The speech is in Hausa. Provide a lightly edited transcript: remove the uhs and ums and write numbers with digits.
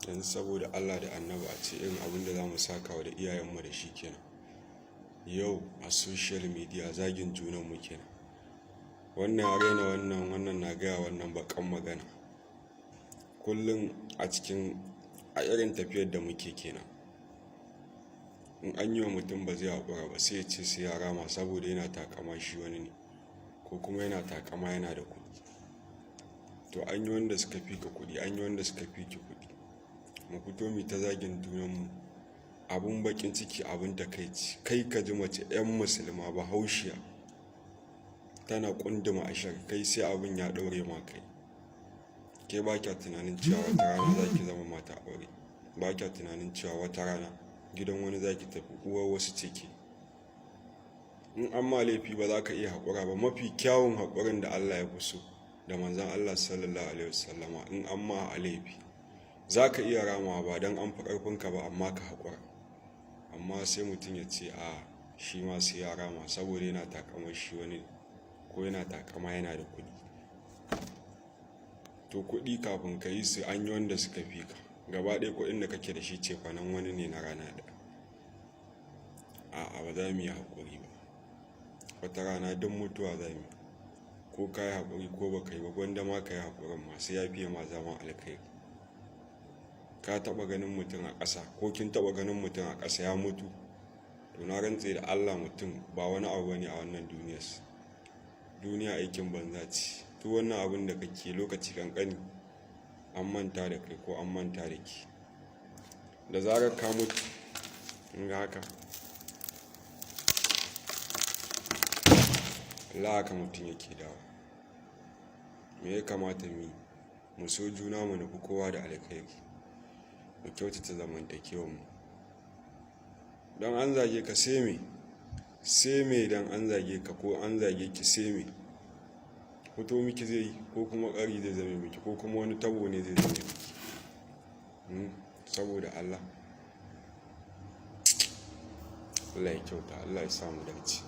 Yanzu saboda Allah da Annabi a ce irin abin da za mu saka wa da iyayenmu da shi kenan. Yau a social media zagin junanmu kenan. Wannan ya raina wannan, wannan na gaya wannan baƙan magana. Kullum a cikin a irin tafiyar da muke kenan. In an yi wa mutum ba zai haƙura ba, sai ya ce sai ya rama saboda yana taƙama shi wani ne ko kuma yana taƙama yana da kuɗi. To an yi wanda suka fi ka kuɗi, an yi wanda suka fi ki kuɗi. Mu fito mu ta zagin junanmu. Abun baƙin ciki, abun takaici. Kai ka ji mace 'yan musulma bahaushiya tana ƙunduma ashar, kai sai abin ya ɗaure ma kai. Ke ba kya tunanin cewa wata rana za ki zama mata aure. Ba kya tunanin cewa wata rana gidan wani za ki tafi, uwar wasu ce ke. In an ma laifi ba za ka iya haƙura ba. Mafi kyawun haƙurin da Allah ya fi so da Manzon Allah Sallallahu Alaihi Wasallama, in an ma a laifi za ka iya ramawa ba don an fi ƙarfinka ba, amma ka haƙura. Amma sai mutum ya ce a shi ma sai ya rama saboda yana taƙamar shi wani ko yana taƙama yana da kuɗi. To kuɗi kafin ka yi su an yi wanda suka fi ka. Gaba ɗaya kuɗin da kake da shi cefanen wani ne na rana ɗaya. A'a, ba za mu yi haƙuri ba. Wata rana duk mutuwa za mu yi. Ko ka yi haƙuri ko ba ka yi ba, gwanda ma ka yi haƙurin ma sai ya fiye ma zama alkhairi. Ka taɓa ganin mutum a ƙasa ko kin taɓa ganin mutum a ƙasa ya mutu? To na rantse da Allah, mutum ba wani abu bane a wannan duniyar. Duniya aikin banza ce. Duk wannan abun da kake lokaci ƙanƙani an manta da kai ko an manta da ke. Da zarar ka mutu, in ga haka, Allah haka mutum yake dawo. Me ya kamata mu yi? Mu so juna, mu nufi kowa da alkhairi. Mu kyautata zamantakewar mu. Don an zage ka sai me? Sai me don an zage ka ko an zage ki, sai me? Fito miki zai yi ko kuma ƙari zai zame miki ko kuma wani tabo ne zai zame miki? Saboda Allah. Allah ya kyauta, Allah ya sa mu dace.